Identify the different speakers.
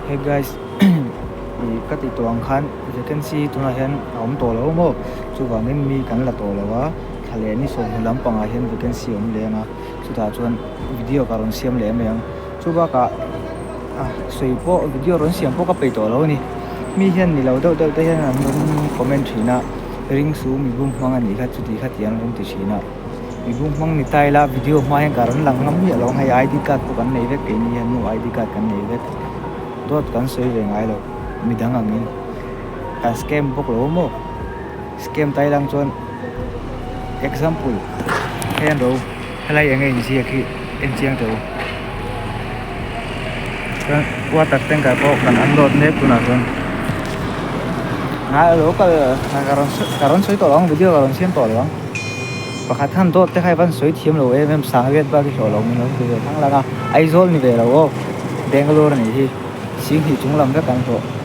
Speaker 1: Hey guys ih ka tih tawh ang khan vacancy tunah hian a awm tawh lo maw chuvangin mi kan la tawh lo a thla leh ni sawmhnih lampangah hian vacancy a awm leh ang a chutah chuan video ka rawn siam leh mai ang chu bakah ah sawi pawh video rawn siam pawh ka peih tawh lo a ni mi hian ni lo deuh deuh te hian an rawn comment thin a ring su mi bum hmang a nih kha chuti kha tih an rawn ti thin a. Mibum hmang ni ta ila video hma hian ka rawn lang ngam miah lo ang hei ID card pawh kan nei vek keini hian nu ID card kan nei vek dawt kan sawi ve ngai lo midang angin kan scam bawk lo maw scam ta ilang chuan example hei an ro helai eng nge inziak hi en chiang teh u chuan water tanker pawh kan unload mek tunah chuan ngai lo kal ka rawn ka rawn sawi tawh lo ang video ka rawn siam tawh lo ang. Pakhat han dawt te kha i van sawi thiam lo em em sang riat bak i hlawh lo min lo ti ve thang lang a, Aizawl ni ve lo aw, Bangalore a nih hi, Singhnih chung lam vek an hlawh.